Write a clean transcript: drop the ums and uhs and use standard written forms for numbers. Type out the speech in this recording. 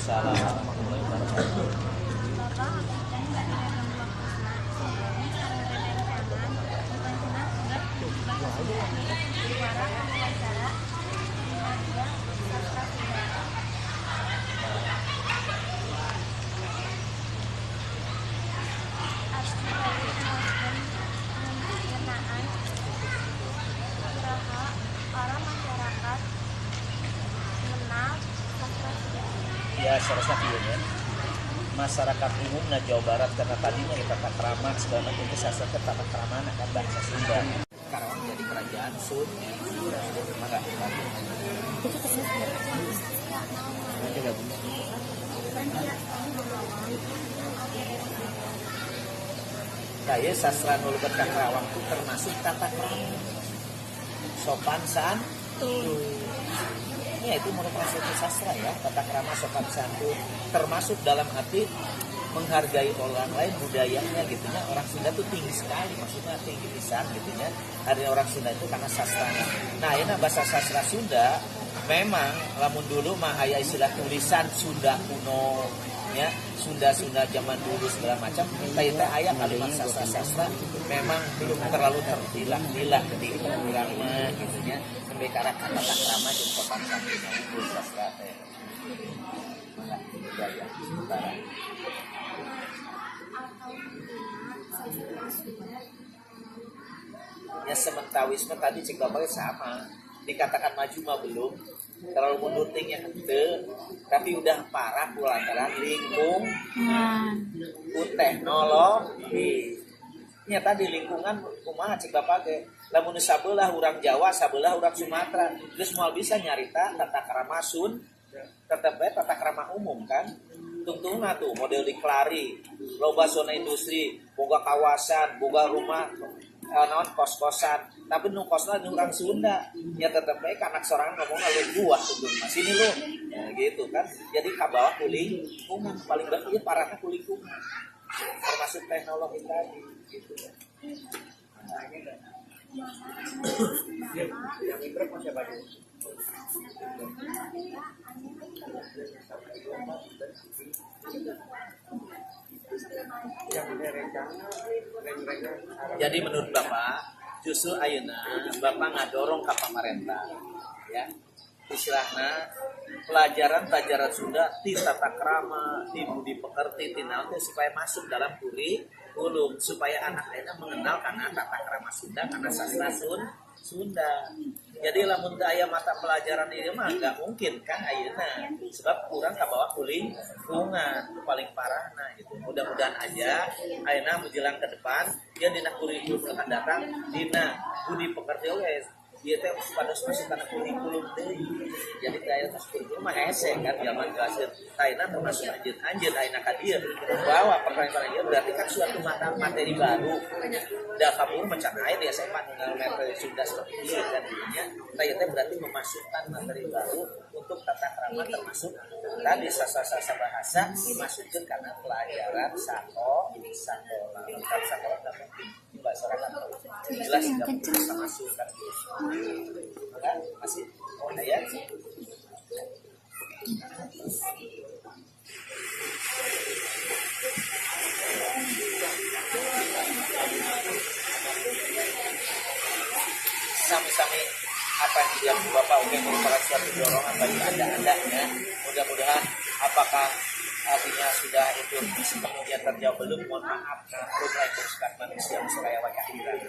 Waalaikumsalam warahmatullahi wabarakatuh. Bapak, hapunten bade ganggu waktosna. Sebelumnya sareng rerencangan dipancuna surat bahasa Sunda juara wawancara dina bidang sastra Sunda. Abdi bade naroskeun ngeunaan iraha para masyarakat mengenal sastra Sunda. Ya, seharusnya kieu nya. Masyarakat umum na Jawa Barat karena tadi mah tata krama segala macam itu sastra teh tata krama kan bahasa Sunda. Karawang jadi kerajaan Sunda. Mangga. Nanti gabung. Saya sastra nu lebet ka Karawang itu termasuk tata krama. Sopan santun. Ya, itu merupakan suatu sastra ya, tata krama sopan santun termasuk dalam arti menghargai orang lain budayanya gitunya. Orang Sunda tuh tinggi sekali, maksudnya tinggi pisan gitunya. Hari orang Sunda itu karena sastranya. Nah, ini bahasa sastra Sunda memang lamun dulu mah aya istilah tulisan Sunda kuno ya, Sunda-Sunda zaman dulu segala macam. Teh teh aya kalimat sastra-sastra memang belum terlalu terpilah-pilah di urang mah gitunya. Sampai karena tata krama jeung sopan santun itu sastra teh. Mangga budaya sementara. Atau sastra Sunda. Ya, sementawisme tadi cek bapaknya sama, dikatakan maju mah belum terlalu mundur ting ya henteu, tapi udah parah lantaran lingkung ku teknologi nya tadi. Lingkungan kumaha cek bapak ge, lamun sabelah urang Jawa, sabelah urang Sumatera, geus moal bisa nyarita tata krama Sun, tetep bae tata krama umum kan. Tungtungna tuh model di Klari loba zona industri, boga kawasan, boga rumah naon, kos-kosan, tapi nu kosna nu urang Sunda ya tetep bae ka anak sorangan ngomong lu gua tungtung mah sini lu ya, gitu kan. Jadi kabawa ku lingkungan, paling banyak ya parahnya ku lingkungan termasuk teknologi tadi gitu ya. Yang imprek masih apa dulu? Yang Jadi menurut Bapak, justru ayeuna Bapak ngadorong ke pemerintah ya. Istilahna pelajaran-pelajaran Sunda ti tata krama, ti budi pekerti, ti naon teh supaya masuk dalam kurikulum supaya anak ayeuna mengenal karena tata krama Sunda, karena sastra Sunda. Jadi lamun teu aya mata pelajaran ini mah nggak mungkin kan ayeuna, sebab kurang kabawa ku lingkungan itu paling parahna gitu. Mudah-mudahan aja ayeuna menjelang ke depan ya dina kurikulum akan datang dina budi pekerti oge dia teh pada masuk kana kurikulum deui. Jadi teh aya tos kurikulum mah hese kan zaman kelasir. Ayeuna termasuk anjeun-anjeun ayeuna ka dieu bahwa pertanyaan ieu berarti kan suatu mata materi baru. Da kabur macan aya di SMA nu materi Sunda seperti ieu kan dinya. Tah ieu teh berarti memasukkan materi baru untuk tata krama termasuk tadi sastra-sastra bahasa dimasukkan karena pelajaran sakola. Lengkap sakola nggak mungkin di bahasa orang jelas nggak mungkin bisa masuk kan. Kan masih oh ya. Sami-sami apa yang dilakukan Bapak oke merupakan suatu dorongan bagi anda-andanya. Mudah-mudahan apakah artinya sudah itu sepenuhnya terjawab belum, mohon maaf, nah, belum lah itu sifat manusia supaya wajah akhirat.